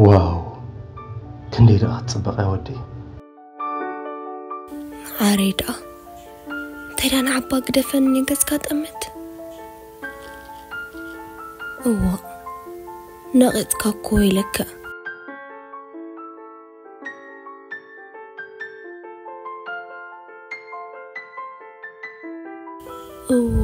ዋው፣ ክንደይ ደኣ ክትጽብቕ እያ ወደይ። ዓረይ ደኣ እንታይ ደኣ ንዓባ ግደፈኒ ገጽካ ጠምት። እዋ፣ ነቒጽካ እኮ ኢለካ። እዎ።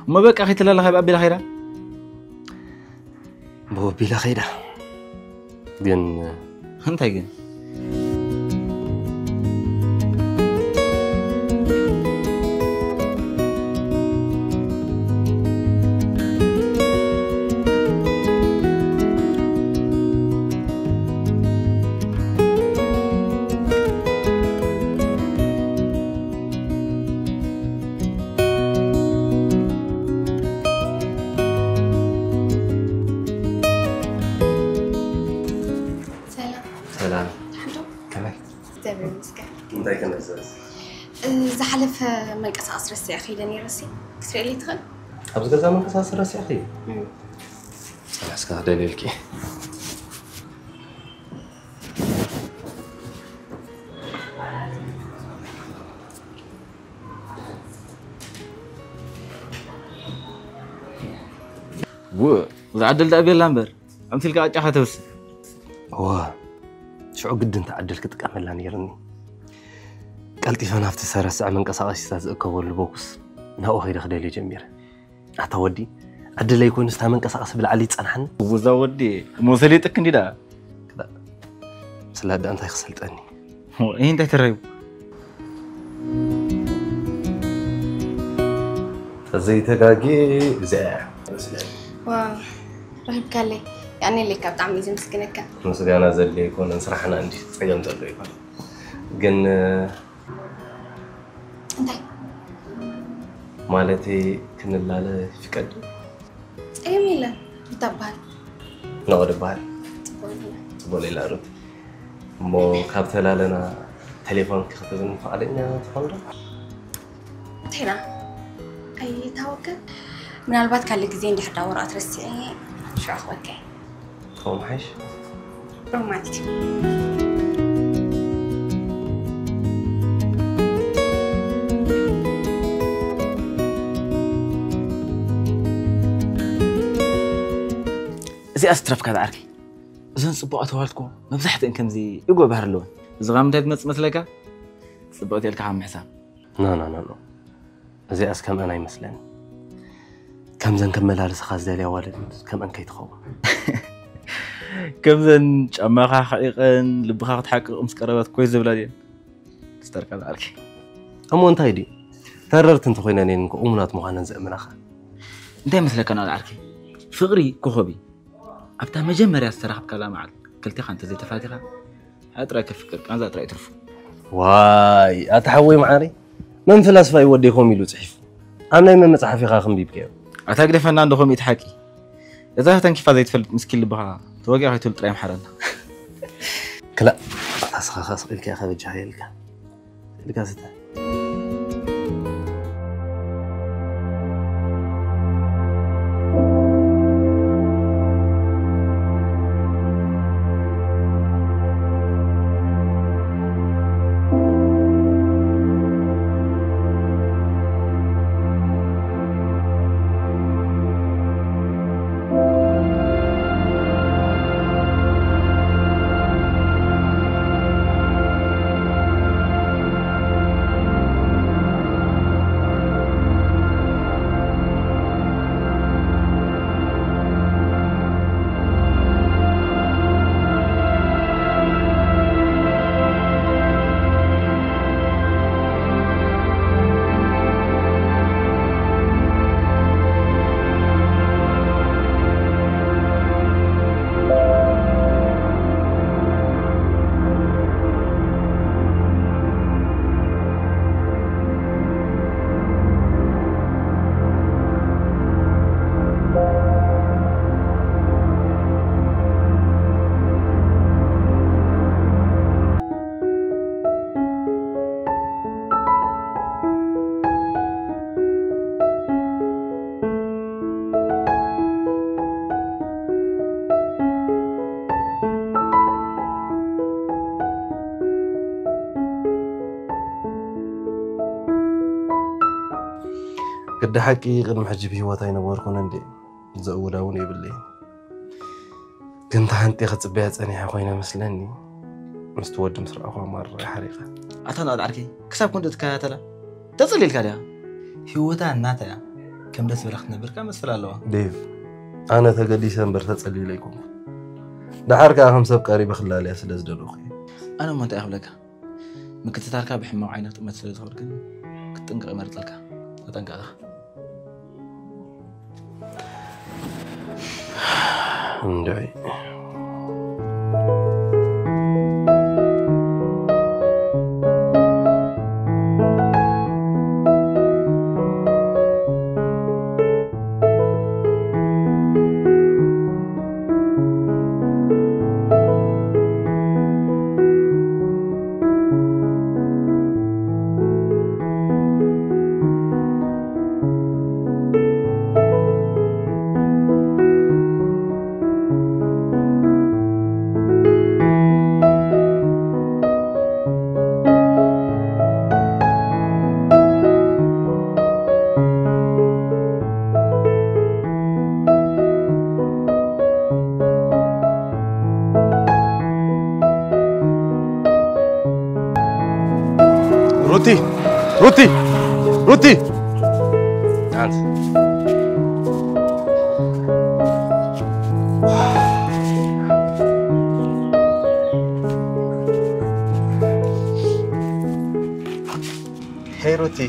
እሞ በቃ ከይትላለኻ ብኣቢላ ኸይዳ? ብወቢላ ኸይዳ። ግን እንታይ ግን? ሰላም። ሰላም። ደሓን ዶ? ከመይ? እግዚኣብሔር ይመስገን። እንታይ ከነዘዝ? እ፣ ዝሓለፈ መንቀሳቐሲ ረሲዐ ከይደ ነይረሲ። ክትርእየለይ ትኽእል? ኣብዚ ገዛ መንቀሳቐሲ ረሲዕኺ? እም። ጸናስካ ክደልየልኪ። ውእ፣ ዝዓድል ደኣ ቤላ እምበር፣ ከምቲ ኢልካ ቅጫኻ ተውስን። እወ፣ ሽዑ ግድን ተዓድል ክጥቀመላ ነይርኒ። ቀልጢፈ ናብቲ ዝተረስዐ መንቀሳቐሲታት ዝእከበሉ ቦክስ ናብኡ ከይደ ክደልዮ ጀሚረ። ኣታ ወዲ፣ ዕድለይ ኮይኑ ስታ መንቀሳቐሲ ብላዕሊ ይጸንሓኒ። እውዛ ወዲ፣ እሞ ሰሊጥክ እንዲ ደኣ። ክላ-፣ ስላ ደኣ እንታይ ክሰልጠኒ? ሆ፣ ይህ እንታይ ተረዩ? ተዘይተጋጊ እዚኣ እያ። ዋው፣ ረኺብካለይ። ያኔ ለካ ብጣዕሚ እዩ ዘመስግነካ። ምስጋና ዘድልዮ ኣይኮነን፣ ስራሕና እንዲ ጸገም ዘሎ ይኮነ። ግን፣ እንታይ? ማለተይ ክንላለ ይፍቀድ? ጸገም የለን። እንታይ በሃል? ነቐዶ በሃል። ጽቡቕ ኢልና። ጽቡቕ ኢልና ሩት። እሞ ካብ ተላለና ቴሌፎን ክኽተብን ፍቓደኛ ትኾን ዶ? እንተይና ኣይታወቅን። ምናልባት ካልእ ግዜ እንድሕር ዳ ወረቐት ረሲዐ ሽዑ ክበካ እየ። ከምኡ ምሓይሽ? ሮማንቲክ። እዚኣ ስትረፍካ ዝዓርከይ። እዘን ጽቡቓት ኣዋልድ እኮ መብዛሕትአን ከምዚ እጎ ባህሪ ኣለወን። እዚ ካብ ምንታይ ትመጽእ መስለካ? ጽብቕቲ ኢልካ ካብ ምሕሳብ። ኖ፣ ኖ፣ ኖ፣ ኖ። እዚኣስ ከምአን ኣይመስለን። ከምዘን ከመላልስኻ ዝደልያ ኣዋልድ ከምአን ከይትኸውን። ከምዘን ጫማኻ ኸዒቐን ልብኻ ክትሓቅቕ ምስ ቀረበት ኮይ ዝብላ ድየን? ስተርካ ዝዓርከይ። እሞ እንታይ ድዩ? ተረርቲ እንተኾይነን እየን እኮ እሙናት ምዃነን ዘእምናኻ። እንታይ መስለካ ናት ዓርከይ? ፍቕሪ ኮኸብ እዩ። ኣብታ መጀመርያ ዝተራኸብካላ መዓልቲ ክልቴኻ እንተዘይተፋቲኻ፣ ንሓደ ጥራይ ከፍቅር ቃንዛ ጥራይ ትርፉ። ዋይ፣ ኣታ ሓወይ መዓረይ፣ መን ፍላስፋ እዩ ወደይ ከምኡ ኢሉ ጽሒፉ? ኣብ ናይ መን መጽሓፍ ኢኻ ከንቢብካዮ? ኣታ ግደፈና እንዶ ከምኡ እቲ ሓቂ። እዛ ተንኪፋ ዘይትፈልጥ ምስኪን ልብኻ ተወጊኣ ከይትብል ጥራይ ምሓረና። ክላእ፣ ኣታ ስኻ ኸኣ ስቕ ኢልካ ኢኻ በጃኻ ኢልካ። ኢልካ ስተ። ግዲ ሓቂ ቅድሚ ሕጂ ብህይወት ኣይነበርኩን እንዴ? ዘእውዳ እውን የብለይን። ግን ተሃንጤ ክጽበያ ጸኒሐ ኮይነ መስለኒ። ምስቲ ወዲ ምስ ረኣኹ ኣማርረ ሓሪቐ። ኣታ ንኣድ ዓርከይ፣ ክሳብ ክንዲ ትከታተላ ተጸሊልካ ድያ? ህይወታ እናታ እያ። ከም ደስ ዝብላ ክትነብር ከኣ መሰል ኣለዋ። ዴቭ፣ ኣነ ተገዲሰ እምበር ተጸሊለ ኣይኮንኩን። ደሓር ከኣ ከም ሰብ ቀሪበ ክላለያ ስለ ዝደለኹ እየ። ኣነ እሞ እንታይ ክብለካ? ምክትታልካ ብሕማቕ ዓይነት ጥመት ስለ ዝኸውን ግን ክትጥንቀቕ ይመርጸልካ። ተጠንቀቕ። እንድዒ። ሩቲ፣ ሩቲ፣ ሩቲ። ኣንት። ሄይ ሩቲ፣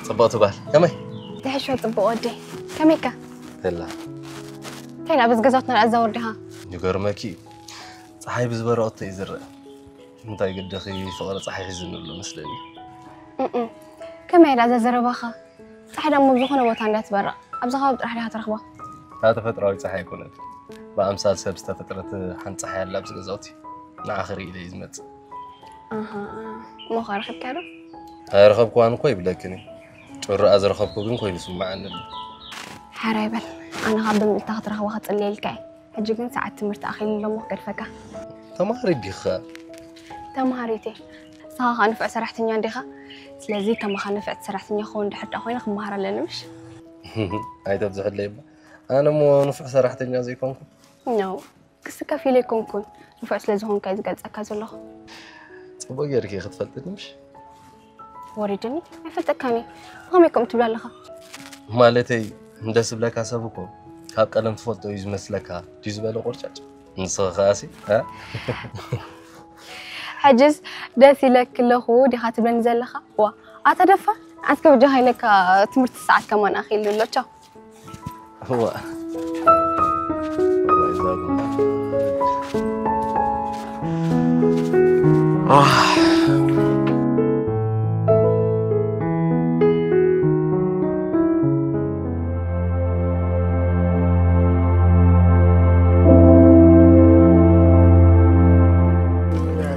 ጽብቕቲ ጓል፣ ከመይ? ትሕሾ ጽቡቕ ወደይ፣ ከመይካ? ተላ። እንታይ ናብ ገዛውትና ኣዛውር ዲኻ? ይገርመኪ፣ ጸሓይ ብዝበረቐቶ እዩ ዝረአ። እንታይ ግድኺ ፍቕሪ ጸሓይ ሒዝኒ ኣሎ መስለኒ። እም፣ ከመይ ደኣ እዛ ዘረባኻ? ጸሓይ ደሞ ኣብ ዝኾነ ቦታ እንድያ ትበርቕ። ኣብዚ ከባቢ ጥራሕ ዲኻ ትረኽባ? እታ ተፈጥሮኣዊ ጸሓይ ኣይኮነትን። ብኣምሳል ሰብ ዝተፈጥረት ሓንቲ ጸሓይ ኣላ ኣብዚ ገዛውቲ። ንዓኺ ርኢ ኢለ እየ ዝመጽእ። ኣሃ፣ እሞ ኸ ረኺብካያ ዶ? ኣይረኸብክዋን እኮ ይብለክን እየ። ጭርኣ ዝረኸብኩ ግን ኮይኑ ይስምዓኒ ኣሎ። ሓራይ በል፣ ኣነ ኸኣ ብምልእታ ክትረኽባ ክጽልየልካ እየ። ሕጂ ግን ሰዓት ትምህርቲ ኣኺሉ ኣሎ እሞ ክገድፈካ። ተማሃሪት ዲኺ ኸኣ? ተማሃሪት እየ። ንስኻ ኸኣ ንፉዕ ሰራሕተኛ እንዲኻ። ስለዚ ከማኻ ንፍዕቲ ሰራሕተኛ ክኸውን ድሕር ደኣ ኮይነ ክመሃር ኣለኒ ምሽ? ኣይተብዝሕለይ እባ። ኣነ እሞ ንፉዕ ሰራሕተኛ ዘይኮንኩ? ኖ፣ ክሲ ከፊለ ኣይኮንኩን። ንፉዕ ስለ ዝኾንካ እየ ዝገልጸካ ዘለኹ። ጽቡቕ ጌርኪ ክትፈልጥኒ ምሽ? ወሪድኒ? ኣይፈልጠካን እየ። ብኸመይ ከምኡ ትብል ኣለኻ? ማለተይ፣ ደስ ዝብለካ ሰብ እኮ ካብ ቀደም ትፈልጦ እዩ ዝመስለካ ድዩ ዝበለ ቆርጫጭ? ንስኺ ከኣሲ፣ እ? ሕጅስ ደስ ኢለኪ ኣለኹ ዲኻ ትብለኒ ዘለኻ? ዋ፣ ኣታ ደፋር፣ ኣስከ በጃኻ ኢለካ ትምህርቲ ሰዓት ከማን ኣኺሉ ኣሎ። ቻው። እዋ።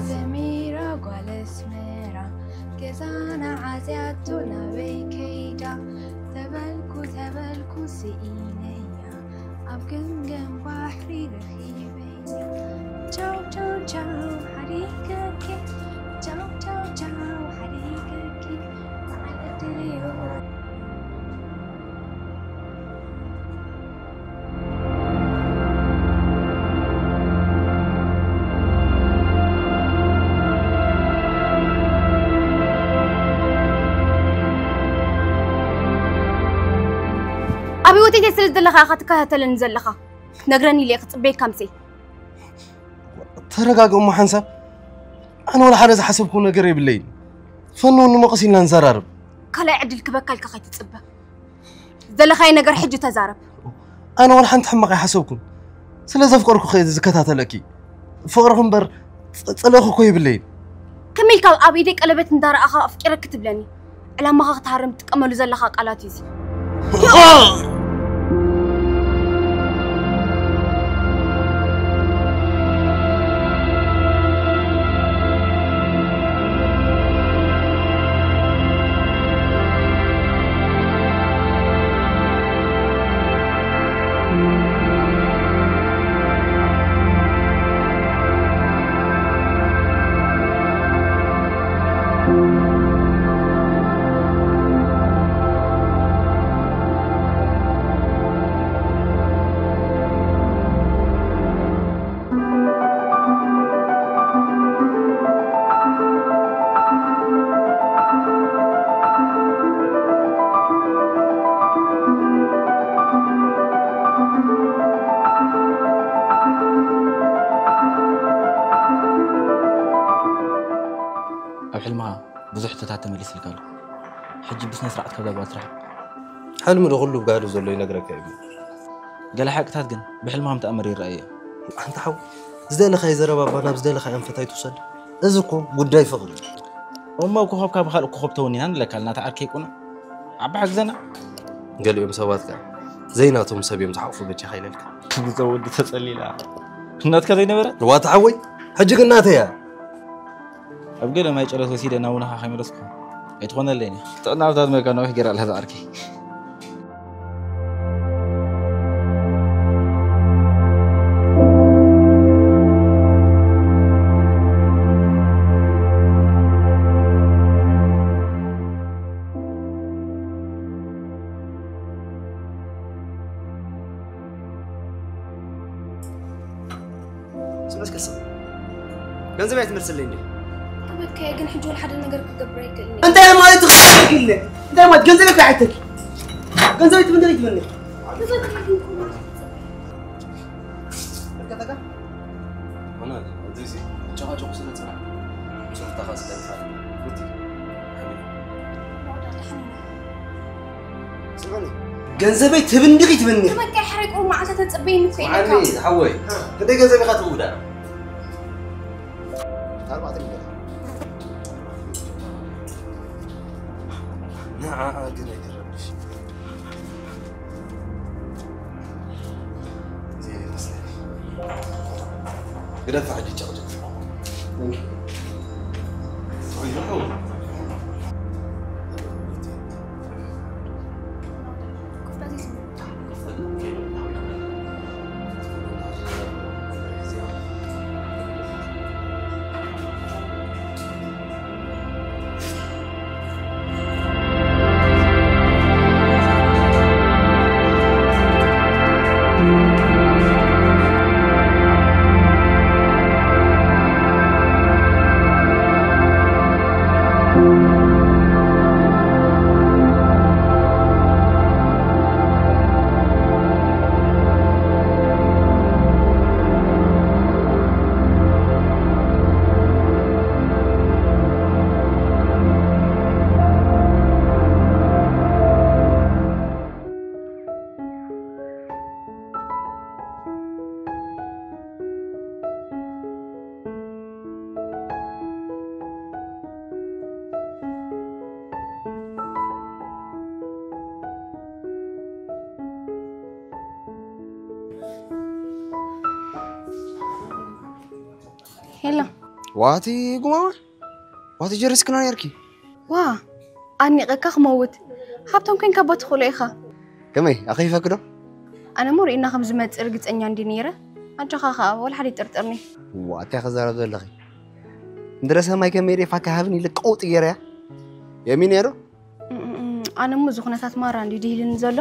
ሰሚራ ጓል ኣስመራ፣ ገዛና ዓጽያቶ ናበይ ከይዳ? ተበልኩ፣ ተበልኩ፣ ስኢነያ፣ ኣብ ገምገም ባሕሪ ረኺበያ። ቻው፣ ቻው፣ ቻው፣ ሓዲገኪ። ቻው፣ ቻው፣ ቻው፣ ሓዲገኪ። በዓል ዕድል እዩ። ኣብ ህይወተይ እንታይ ስለ ዘለኻ ኢኻ ትከታተለኒ ዘለኻ? ነግረኒ ኢለ ክጽበየካ ምሰይ። ተረጋግእ እሞ ሓንሳብ። ኣነ ወላ ሓደ ዝሓሰብኩ ነገር የብለይን። ፈንውኒ እሞ ቀስ ኢልና ንዘራረብ። ካልኣይ ዕድል ክበካ ኢልካ ከይትጽበ። ዘለኻዮ ነገር ሕጂ ተዛረብ። ኣነ ወላ ሓንቲ ሕማቕ ኣይሓሰብኩን። ስለ ዘፍቀርኩ ከ ዝከታተለኪ። ፍቕርኺ እምበር ጸ-፣ ጸላእኺ እኮ የብለይን። ከመይ ኢልካ ኣብ ኢደይ ቀለበት እንዳረኣኻ ኣፍቂረኪ ትብለኒ? ዕላማኻ ክትሃርም ትጥቀመሉ ዘለኻ ቃላት እዩ እዚ። ኣብ ሕልምኻ ብዙሕ ሕቶታት ተመሊስልካ ኣሎ። ሕጂ ብስነ ስርዓት ካብዛ ጓል ትርሓቕ። ሕልሚ ዶ ኩሉ ብጋህዱ ዘሎ ይነግረካ እዩ? ገለ ሓቅታት ግን ብሕልምኻ ምተኣምር ይረኣዩ እዮም። ኣንታ ሓው፣ ዝደለኻዮ ዘረባ እባ ናብ ዝደለኻዮ ኣንፈት ኣይትውሰድ። እዚ እኮ ጉዳይ ፍቕሪ እዩ። እሞ ኮኸብካ ብኻልእ ኮኸብ ተወኒና ንለካ ኣለና፣ ተዓርከይ ቁኑዕ። ዓቢ ሓግዘና። ገሊኦም ሰባት ከኣ ዘይናቶም ሰብ እዮም ዝሓቑፉ በጃኻ ኢለልካ። እዛ ወዲ ተጸሊላ። እናትካ ዘይነበረ? ዋታ ሓወይ፣ ሕጂ ግን ናተይ እያ። ኣብ ገለ ማይ ጨሎት ወሲደ ናብ ውነኻ ከይመለስኩ ኣይትኾነለይን እያ። ጥዕና ኣብታ ዕድመካ ነዊሕ ገይራ ኣላ እዛ ዓርከይ። ስምዕስ ቀስም። ገንዘብ ኣይትመልስለይ እንዴ? ኣበካየ ግን ሕጂ ወላ ሓደ ነገር ክገብር ኣይክእልን እየ። እንታይ ማለት ትኽእል? እንታይ ማለት ገንዘብ እኮ ኣይተኪ። ገንዘብ ትብንደሪ ትብንደሪ። ገንዘብ ትብንደሪ ትብንደሪ። ኣነ እዚ ጨቃጨቁ ስለ ጽናሕ። ጽሑፍታኻ ስለ ዝፋል። ሩቲ። ስምዕኒ። ገንዘበይ ትብንድኺ ትብኒ። በቃ ሕረይ ቁሩብ መዓልታት ተጸበይ ምትፈይ መዓልኒ ሓወይ። ክንደይ ገንዘብ ኢኻ ትውዳ? ኣርባዕተ ሚልዮን። ንዓኣ ግን ኣይትረብሽ። ግደፋ ሕጂ ጨቕጭቕ። ሄሎ። ዋቲ ጉማማ? ዋቲ ጀሪስክና ነርኪ? ዋ፣ ኣኒቐካ ክመውት። ሃብቶም ኮንካ እባ ትኽእሎ ኢኻ። ከመይ፣ ኣኺፈኪ ዶ? ኣነ እሞ ርኢና ከም ዝመጽእ ርግጸኛ እንዲ ነይረ። ኣጆኻ ኸኣ፣ ወላ ሓደ ይጥርጥርኒ። ዋ፣ እንታይ ክዛረብ ዘለኺ? እንድረ ሰማይ ከመይ ደፋካ ሃብን ኢለ ቀውጢ ገይረያ። የሚ ነይሩ? እም፣ እም፣ እም፣ ኣነ እሞ እዚ ኩነታት ማራ እንዲ ድሂልኒ ዘሎ።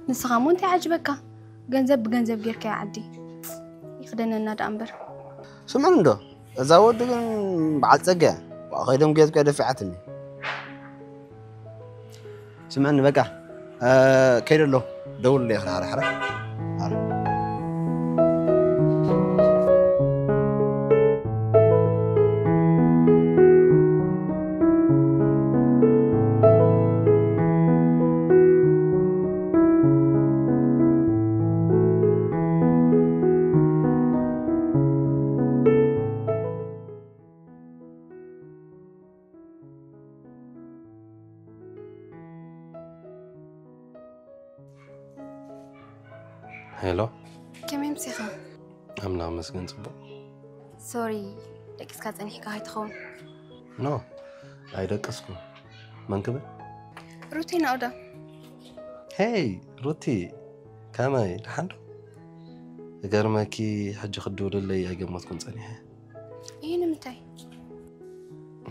ንስኻ እሞ እንታይ ዓጅበካ? ገንዘብ ብገንዘብ ጌርካዮ ዓዲ። ይኽደነና ደኣ እምበር። ስምዕኒ እንዶ፣ እዛ ወዲ ግን በዓል ጸጋ እያ። ዋእ፣ ከይዶም ገዝካ ደፊዓትኒ። ስምዕኒ በቃ፣ እ፣ ከይደ ኣሎ። ደውልለይ ኢኻ፣ ሓራ፣ ሓራ። ሓራ። ሄሎ። ከመይ ምሲኻ? ኣምላኽ መስገን ጽቡቕ። ሶሪ፣ ደቂስካ ጸኒሕካ ኣይትኸውን? ኖ፣ ኣይደቀስኩ። መን ክብል? ሩቲ ናኡዳ። ሄይ፣ ሩቲ፣ ከመይ፣ ደሓን ዶ? እገርመኪ፣ ሕጂ ክድውልለይ ኣይገመትኩን ጸኒሐ። ይህ ንምንታይ?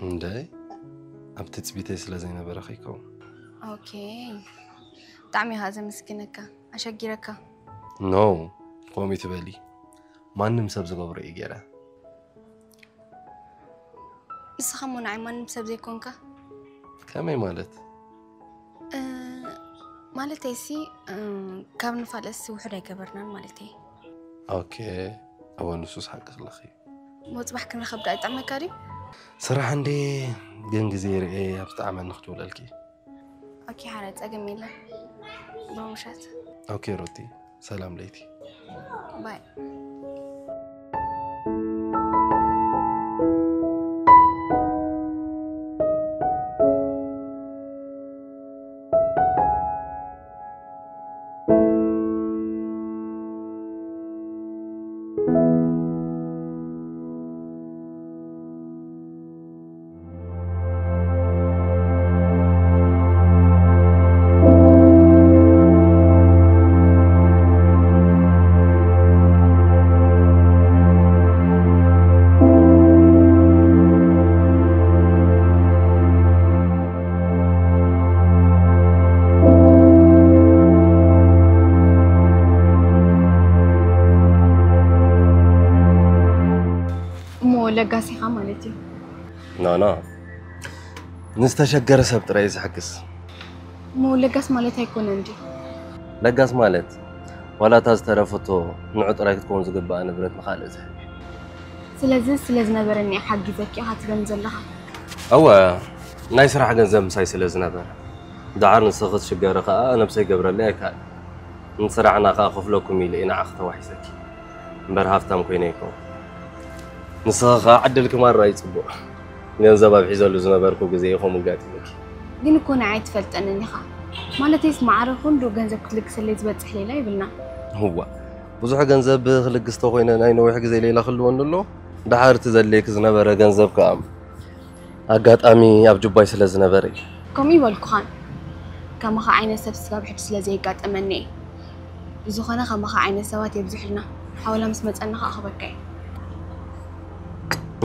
እንደ ኣብ ትጽቢተይ ስለ ዘይነበረ ከይከውን። ኦኬ። ብጣዕሚ ኢኻ ዘመስግነካ። ኣሸጊረካ። ኖ፣ ከምኡ ትበሊ። ማንም ሰብ ዝገብሮ እዩ ገይረ። ንስኻ እሞ ንዓይ ማንም ሰብ ዘይኮንካ? ከመይ ማለት? እ፣ ማለተይሲ፣ እ፣ ካብ ንፋለጥሲ ውሑድ ኣይገበርናን ማለተይ። ኦኬ። እወ፣ ንሱስ ሓቂ ኣለኺ። እሞ ጽባሕ ክንራኸብ ዶ ኣይጥዕመካ ድዩ? ስራሕ እንዴ ግን ግዜ ርኤ ኣብ ዝጠዓመኒ ክድውለልኪ። ኦኬ፣ ሓረ ጸገም የለን። ብሩህ ምሸት። ኦኬ ሩቲ፣ ሰላም ለይቲ። ባይ። እሞ ለጋስ ኢኻ ማለት እዩ። ኖ ኖ፣ ንዝተሸገረ ሰብ ጥራይ እዩ ዝሕግዝ። እሞ ለጋስ ማለት ኣይኮነን ድዩ? ለጋስ ማለት ዋላ እታ ዝተረፈቶ ንዑ ጥራይ ክትከውን ዝግባኣ ንብረት ንኻልእ ዝህብ እዩ። ስለዚ ስለ ዝነበረኒ እየ ሓጊዘኪ ኢኻ ትብለኒ ዘለኻ። እወ፣ ናይ ስራሕ ገንዘብ ምሳይ ስለ ዝነበረ፣ ደሓር ንስኺ ክትሽገሪ ከኣ ነብሰይ ገብረለይ ኣይከኣልን። ንስራሕና ከኣ ከፍለኩም ኢለ እየ ንዓኺ ተዋሒሰኪ። እምበር ሃፍታም ኮይነ ኣይኮን። ንስኺ ከኣ ዕድልኪ ማራ እዩ ጽቡቕ። ገንዘብ ኣብ ሒዘሉ ዝነበርኩ ግዜ እዩ ከምኡ ኣጋጢሙኪ። ግን እኮ ንዓይ ትፈልጠንን ኢኻ። ማለተይስ ማዕረ ኩሉ ገንዘብ ክትልግሰለይ ዝበጽሕ ሌላ ይብልና። እዋ፣ ብዙሕ ገንዘብ ክልግስ ተኾይነ ናይ ነዊሕ ግዜ ሌላ ክህልወኒ ኣሎ። ደሓር እቲ ዘድልየኪ ዝነበረ ገንዘብ ከኣ ኣጋጣሚ ኣብ ጁባይ ስለ ዝነበረ እዩ። ከምኡ ይበልኩኻን። ከማኻ ዓይነት ሰብ ስጋብ ሕጂ ስለ ዘየጋጠመኒ እየ። ብዝኾነ ከማኻ ዓይነት ሰባት የብዝሑልና። ሓወላ ምስ መጸና ከኣ ክበካ እየ።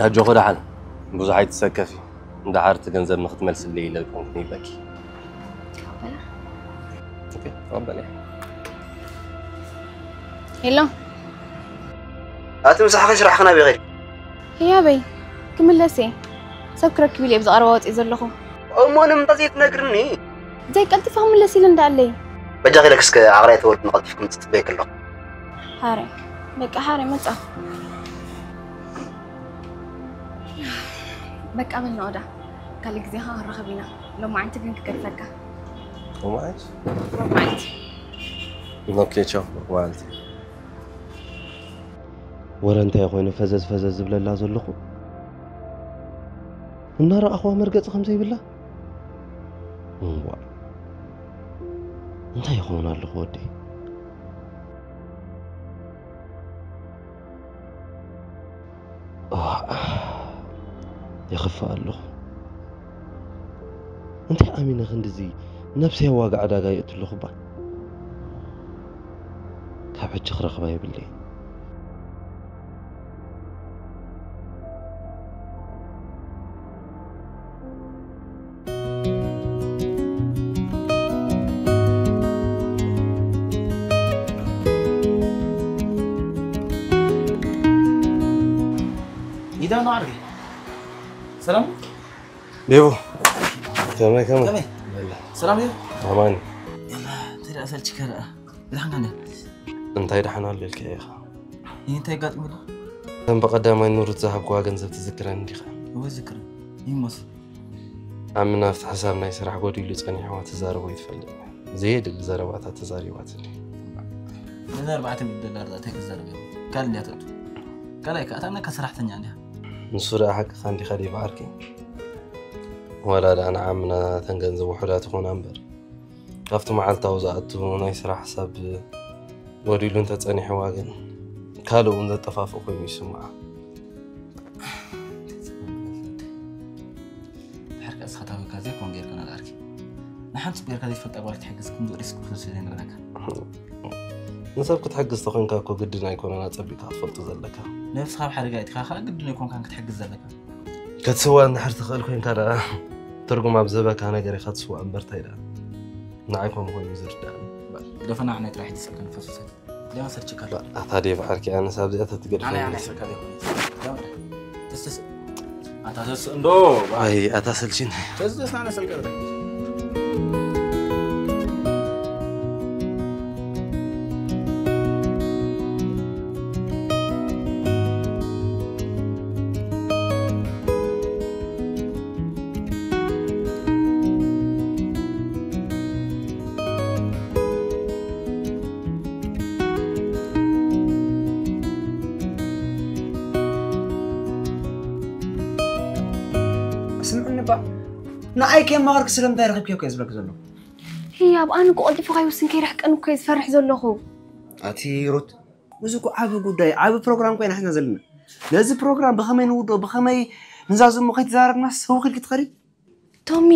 ኣጆኺ ደሓን፣ ብዙሕ ኣይትሰከፊ። ደሓር እቲ ገንዘብ ንክትመልስለይ ኢለ ኮንኩ ይብለኪ። ተቐበላ። ኦኬ፣ ተቐበለያ። ሄሎ፣ ኣቲ ምሳሕኺ ስራሕኺ ናበይ ኸድኪ? ህያበይ፣ ክምለስ እየ። ሰብ ክረክብ ኢለ እየ ብዝቐረባ ወፂእ ዘለኹ። እሞ ንምንታይ ዘይትነግርኒ? ዘይቀልጢፈ ክምለስ ኢለ እንዳኣለይ። በጃኺ ኢለኪ እስከ ዓቕራይ ተወልድ ንቐልጢፍ ክምፅእ ፅበየኪ ኣለኹ። ሓረ፣ በቃ ሓረ መፃ። በቃ በል ንኦዳ፣ ካልእ ግዜ ኸዓ ክንራኸብ ኢና። ሎማዓንቲ ግን ክገድፈካ። ሎማዓንቲ? ሎማዓንቲ። ኦኬ፣ ቻው፣ ሎማዓንቲ። ወረ እንታይ ኮይኑ ፈዘዝ ፈዘዝ ዝብለላ ዘለኹ? እናረኣኽዋ መርገጺ ከም ዘይብላ? እዋ። እንታይ ይኸውን ኣለኹ ወደይ? እዋ። ይኽፍእ ኣለኹ። እንታይ ኣሚነ ክንድዚ ነብሰይ ኣብ ዋጋ ዕዳጋ የእትለኹ እባ? ካብ ሕጂ ክረኽባ የብለይን። ኢዳ ነው አድርጌ ሰላም ዴቦ፣ ከመይ ከመይ? ከመይ? ሰላም እዩ። ኣማን። ተዳ ሰልችከ ብድሓን ካንደ እንታይ ደሓን ኣሎ ኢልካ ኢኻ? ይህ እንታይ ኣጋጥሙ ዶ? ከም ብቐዳማይ ንሩት ዝሃብክዋ ገንዘብ ትዝክረኒ ዲኻ? እወ ዝክር ይሞስ ኣምና ኣብቲ ሕሳብ ናይ ስራሕ ጎዲሉ ጸኒሕዋ ትዛረቦ ይትፈልጥ። ዘየድሊ ዘረባታት ተዛሪባትኒ። ነዚ ኣርባዕተ ሚእቲ ዶላር እንታይ ክዛረብ እየ? ካልእ እንድያ ተእቱ። ካልኣይ ከኣ እታ ነካ ሰራሕተኛ እንድያ። ንሱ ደኣ ሓቅኻ እንዲኻ ዴቭ ዓርከይ? ዋላ ደኣ ንዓምና እተን ገንዘብ ውሑዳት ይኹና እምበር፣ ካብቲ መዓልታዊ ዝኣቱ ናይ ስራሕ ሓሳብ ጎዲሉ እንተጸኒሕዋ ግን፣ ካልእ እውን ዘጠፋፍእ ኮይኑ ይስምዓ። ድሕር ከኣ እስኻ ታዊካ ዘይኮን ጌርካ ነጋርኪ። ንሓንቲ ጌርካ ዘይትፈልጣ ጓል ክትሕግዝ ክንዱ ሪስክ ክፍል ስለ ዘይነበረካ። ንሰብ ክትሕግዝ ተኾይንካ እኮ ግድን ኣይኮነን ኣጸቢቕካ ክትፈልጦ ዘለካ። ነብስኻ ኣብ ሓደጋ እትካ ከኣ ግድን ኣይኮንካን ክትሕግዝ ዘለካ። ክትስዋእ እንድሕር ትኽእል ኮይንካ ደኣ ትርጉም ኣብ ዝህበካ ነገር ኢኻ ትስዋእ እምበር እንታይ ደኣ ንዓይ ከምኡ ኮይኑ እዩ ዝርዳእኒ። ግደፈና፣ ናይ ጥራሕ ይትስእልካ ንፈሱሰት። ደማ ሰርችካ ኣሎ። ኣታ ዴቭ ዓርኪ፣ ኣነስ ኣብዚኣ ተትገድፈኒ። ኣነ ኣነ ሰርካ ዘይኮነ። ደማ ተስተስ ኣታ ተስ እንዶ ኣይ ኣታ ሰልችኒ። ተስተስ ኣነ ሰርካ። ስምዕኒ ባ ንኣይ ከየማኸርክ ስለምንታይ ረኺብክዮ እኮ እየ ዝብለክ ዘለኹ። ህያብ፣ ኣነ እኮ ቀልጢፉ ከይውስን ከይርሕቀን እኮ እየ ዝፈርሕ ዘለኹ። ኣቲ ሩት፣ እዚ እኮ ዓቢ ጉዳይ፣ ዓቢ ፕሮግራም እኮ ኢና ሒዝና ዘለና። ነዚ ፕሮግራም ብኸመይ ንውድኦ፣ ብኸመይ ንዛዝሞ ከይተዘራረብናስ ህውኽ ኢልኪ ትኸዲ? ቶሚ፣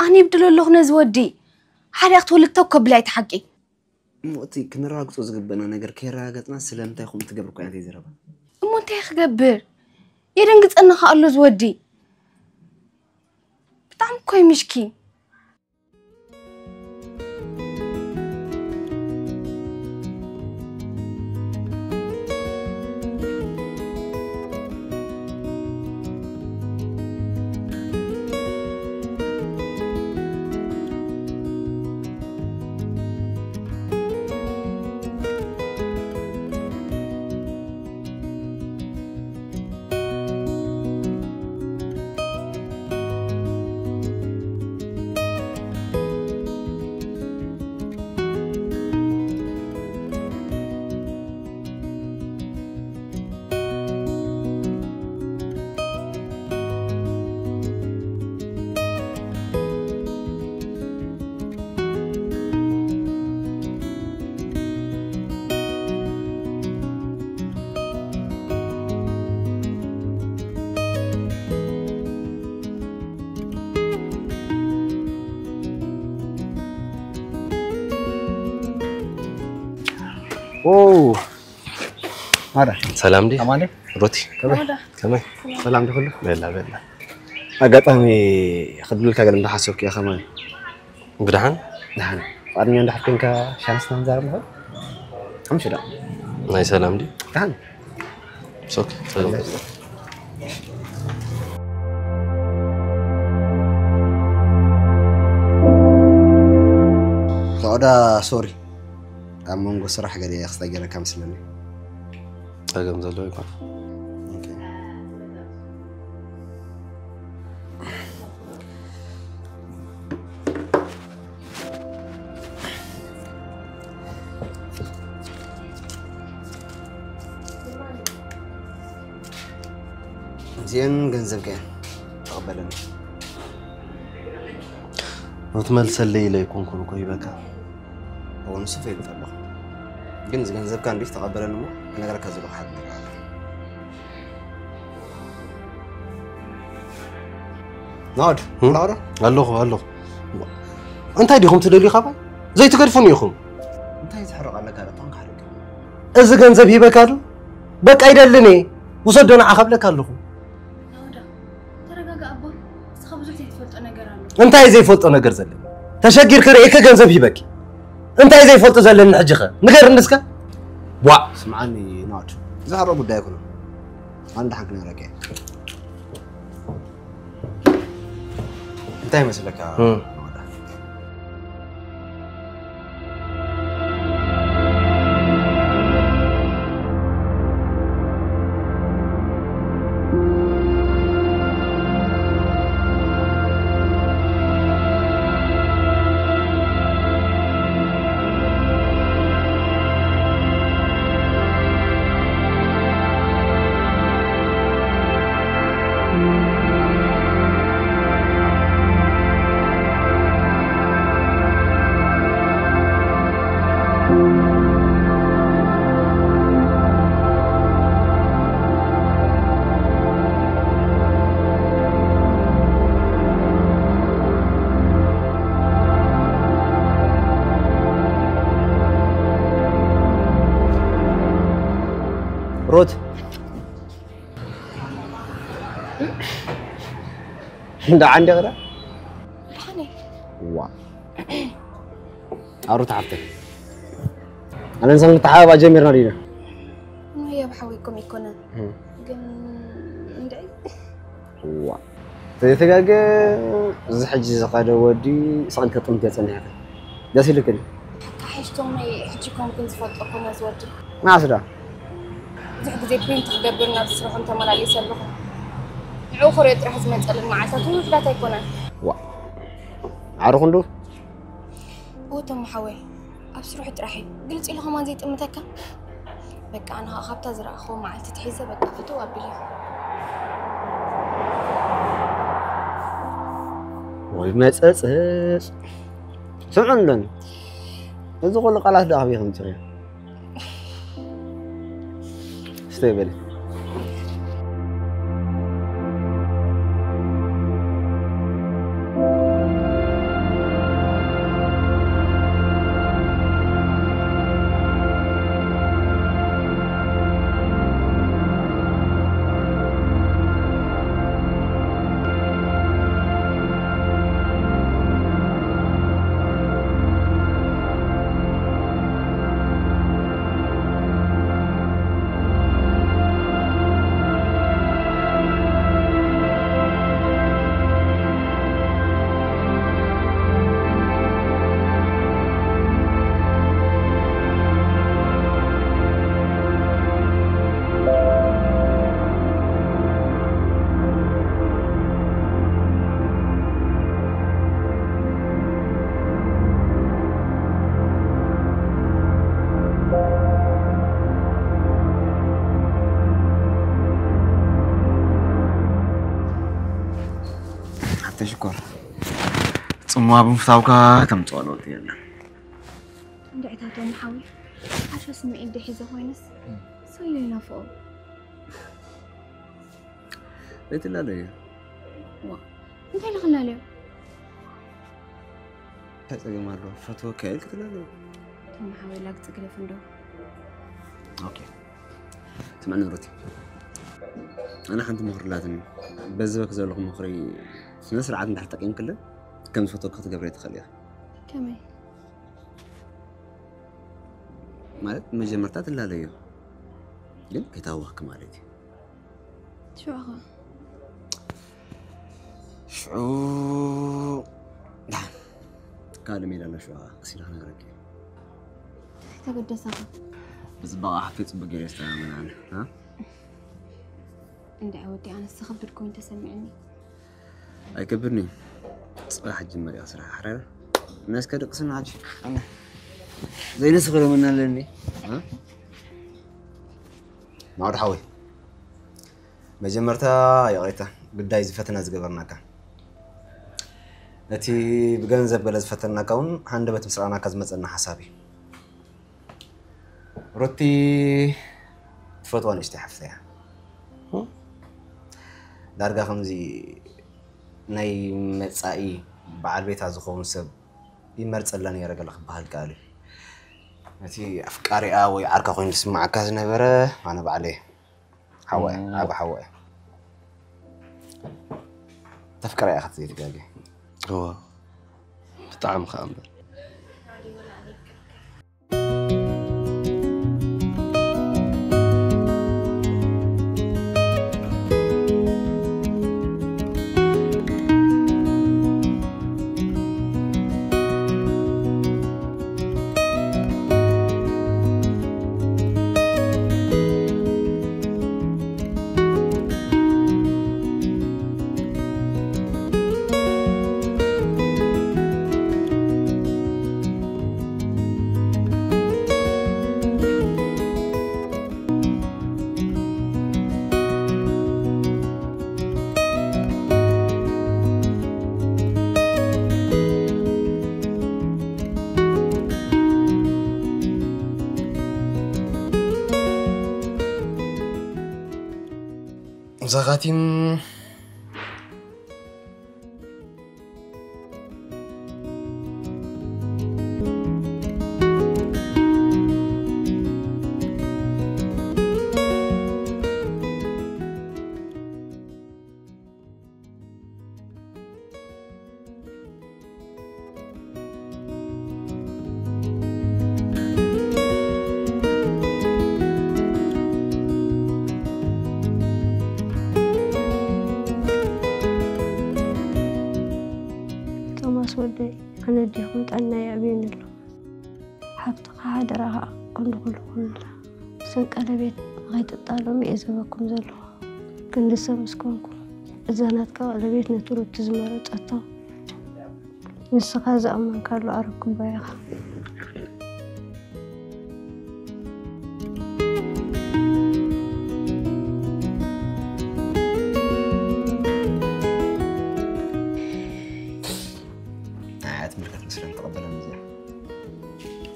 ኣነ ይብድሎ ኣለኹ ነዚ ወዲ። ሓደ ክትወልድ ተው ከብል ኣይትሓቂ። እሞ እቲ ክነረጋግጾ ዝግበእና ነገር ከየረጋገጽና ስለምንታይ ከምኡ ትገብር እኮ እያ ዘረባ። እሞ እንታይ ክገብር? የደንግጸኒ ከኣ ኣሎ እዚ ወዲ። ብጣዕሚ እኮ እዩ ምሽኪን። ኦ፣ ማራ። ሰላም ዲ? ኣማን ዲ? ሮቲ። ከመይ? ማራ። ከመይ? ሰላም ዲ ኩሉ? በላ፣ በላ። ኣጋጣሚ ክድልካ ገለ እንዳሓሰብኩ እየ ከማን። ብድሓን? ደሓን። ፍቓደኛ እንድሕር ኮንካ ሻንስ ንክንዛረብ ንኽእል? ሓሙሽተ ደቂቕ። ናይ ሰላም ድዩ? ደሓን። ሶክ፣ ሰላም። ፈቐዳ፣ ሶሪ። ኣብ መንጎ ስራሕ ገለ ክስታይ ገይረካ መስለኒ። ጸገም ዘለዎ ይኮን። ኦኬ። እዚአን ገንዘብካ እየን፣ ተቐበለኒ። ክትመልሰለይ ኢለ ኣይኮንኩን እኮ ሂበካ። እወ፣ ንሱ ይፈልጥ ኣለኹ። ግን እዚ ገንዘብካ እንዲህ ተቐበለኒ እሞ ክነግረካ ዘለኹ ሓቂ ነገር ኣሎ። ናኦድ፣ እም? ናኦድ? ኣለኹ፣ ኣለኹ። እንታይ ዲኹም ትደልዩ ካባይ? ዘይትገድፉኒ ኢኹም። እንታይ ዝሕርቕ ኣለካ? በጣም ካሕርቕ። እዚ ገንዘብ ሂበካ ዶ? በቃ ይደልን እየ። ውሰዶ ንዓኻ እብለካ ኣለኹ። ናኦዳ፣ ተረጋጋ ኣቦ። እስኻ ብዙሕ ዘይትፈልጦ ነገር ኣሎ። እንታይ ዘይፈልጦ ነገር ዘለኒ? ተሸጊርኪ ርእየኪ ገንዘብ ሂበኪ። እንታይ ዘይፈልጦ ዘለኒ ሕጂ ኸ? ንገርኒ እስከ። ዋእ! ስምዓኒ ናኦድ። ዝሕርቕ ጉዳይ ኣይኮነን። ኣነ ደሓን ክነግረካ እየ። እንታይ ይመስለካ? እም። ሩት። እንዳ ዓንዲ ኸዳ? ብሓኒ። ዋ። ኣሩት ሓፍተይ። ኣነ ንሰን ንተሓባባ ጀሚርና ዲና? እሞ ህያብ ሓወይ ከምኡ ኣይኮነን። እም። ግን እንድዒ። ዋ። ዘይተጋገ እዚ ሕጂ ዝኸደ ወዲ ስቕል ከጥምት እየ ጸኒሐ። ደስ ኢልክን? ሓቂ ሓይሽቶም ናይ ሕጂ ኮንኩን ዝፈልጦ ኮነ ዝወዲ። መዓስ ዳ? ብዙሕ ግዜ ፕሪንት ክገብር ናብ ስርሖም ተመላሊሰ ኣለኹ። ንዕኡ ክሪኦ ጥራሕ ዝመጸልን መዓልታት እውን ውሑዳት ኣይኮነን። ዋ። ዓርኹ እንዶ? እወ ቶም ሓወይ፣ ኣብ ስርሑ ጥራሕ እዩ። ግልጽ ኢሉ ከማን ዘይጥምተካ። በቃ ኣነ ኸኣ ካብታ ዝረኣኽዎ መዓልቲ ትሒዘ በቃ ፍትው ኣቢለ። መጸጽ ስምዑ እንደን እዚ ኩሉ ቃላት ደኣ ኣበይ ከምጽእ እየ? ስተይ በሊ። ሓፍተይ ሽኮር፣ ጽምዋ ብምፍታውካ ከምጽዋ ለውጢ የለን። እንድዕታቶም ሓዊ ሓሻ ስምዒት ደሒዘ ኮይነስ ሰዮ ይናፍቆ። ዘይትላለዩ። ዋ፣ እንታይ ኢለ ክላለዮ? እንታይ ጸገም ኣሎ? ፈትወካ ኢልክ ትላለዩ። ቶም ሓወይ ላግጽ ግደፍ እንዶ። ኦኬ። ስምዕኒ ሩቲ። ኣነ ሓንቲ ምኽሪ ኣላትኒ። በዚ በክ ዘለኹ ምኽሪ ስነ ስርዓት እንድሕር ተጠቂምክለን ከም ዝፈትወኪ ክትገብሪ ትኽእሊ ኢኺ። ከመይ? ማለት መጀመርታ ትላለዩ። ግን ከይታወኽኪ ማለት እዩ። ሽዑ ኸ? ሽዑ ደሓን ካልእ ሜዳ ኣሎ። ሽዑ ኸዓ ቀስ ኢለ ክነግረኪ እየ። ተገደሰኻ። ብፅባቐ ሓፍተይ ፅቡቅ ገይረ እየ ዝተኣማመን ኣነ። እ? እንድዒ ወዲ ኣነስ ዝኸብድ ኮይኑ ተሰሚዑኒ። ኣይከብድን እዩ። ፅባሕ ጅመር እያ ስራሕ ሓራረ። ነስከ ደቅስና ሓጂ። ኣነ ዘይነስኽለመና ኣለኒ። እ? ናውድ ሓወይ፣ መጀመርታ ይቕሬታ፣ ግዳይ ዝፈተና ዝገበርናካ። ነቲ ብገንዘብ ገለ ዝፈተናካ እውን ሃንደበት ምስ ረኣናካ ዝመጸና ሓሳብ እዩ። ሩቲ ትፈትዋ ንእሽተይ ሓፍተይ እያ። ዳርጋ ከምዚ ናይ መጻኢ በዓል ቤታ ዝኸውን ሰብ ይመርጸላ ነይረ ገለ ክበሃል ይከኣል እዩ። ነቲ ኣፍቃሪኣ ወይ ዓርካ ኮይኑ ዝስምዓካ ዝነበረ ኣነ ባዕለይ። ሓዋ እያ፣ እም። ዓቢ ሓዋ እያ። ተፍቅራ ኢኻ ዘይትጋገ። እወ፣ ብጣዕሚ ከኣ እምበር። ዘኻቲም ቶማስ ወደይ፣ ኣነ ኣዴኹም ጥዕናይ የዕብየኒ ኣሎ። ሓፍትኻ ሓደራኻ ክንዲ ኩሉ ኩኑላ። እዘን ቀለቤት ንኸይትጣለሙ እየ ዝህበኩም ዘለኹ። ክንዲ ሰብ ምስ ኮንኩ፣ እዛ ናትካ ቀለቤት ነቲ ሩቲ ዝመረጸቶ፣ ንስኻ ዝኣመንካሉ ኣረክባ ኢኻ። ተቐበለኒ እዚኣ።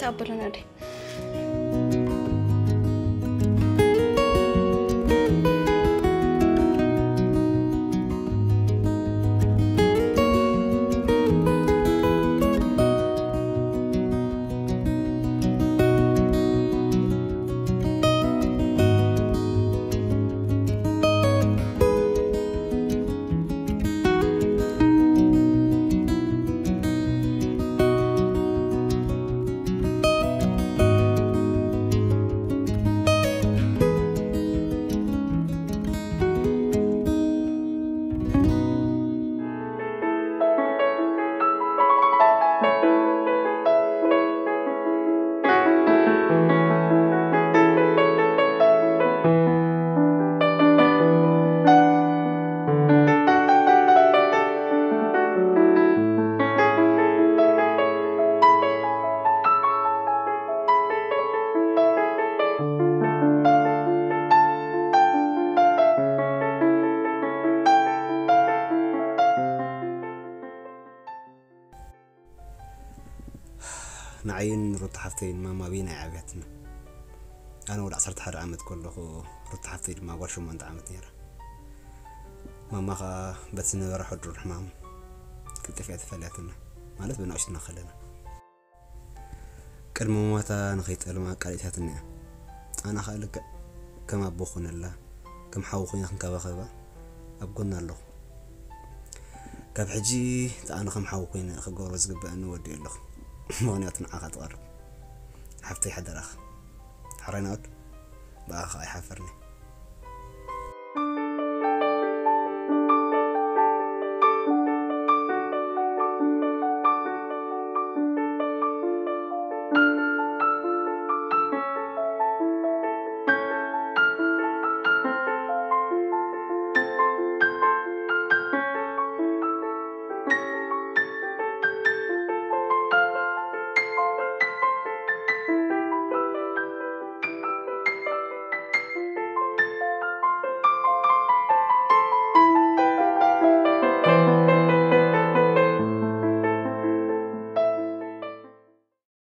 ተቐበለና ዲ ንዓይን ሩታ ሓፍተይን ማማ ብየናይ ዓብያትና? ኣነ ወዲ ዓሰርተ ሓደ ዓመት ከለኹ፣ ሩታ ሓፍተይ ድማ ጓል ሸሞንተ ዓመት ነይራ። ማማ ኸዓ በቲ ዝነበረ ሕዱር ሕማም ቅልጥፍ እያ ተፈልያትና፣ ማለት ብንእሽትና ከለና። ቅድሚ ሞታ ንኸይጠልማ ቃል ኣእትያትኒ እያ። ኣነ ኸዓ ልክዕ ከም ኣቦ ኾነላ፣ ከም ሓው ኮይነ ክንከባኸባ ኣብ ጎና ኣለኹ። ካብ ሕጂ እቲ ኣነ ከም ሓው ኮይነ ክገብሮ ዝግበኣኒ ወዲኡ ኣለኹ። ምኽንያቱ ንዓኻ ትቐርብ ሓፍተይ ሓደራኻ። ሕራይ ናኦድ፣ ብኣኻ ኣይሓፈርኒ።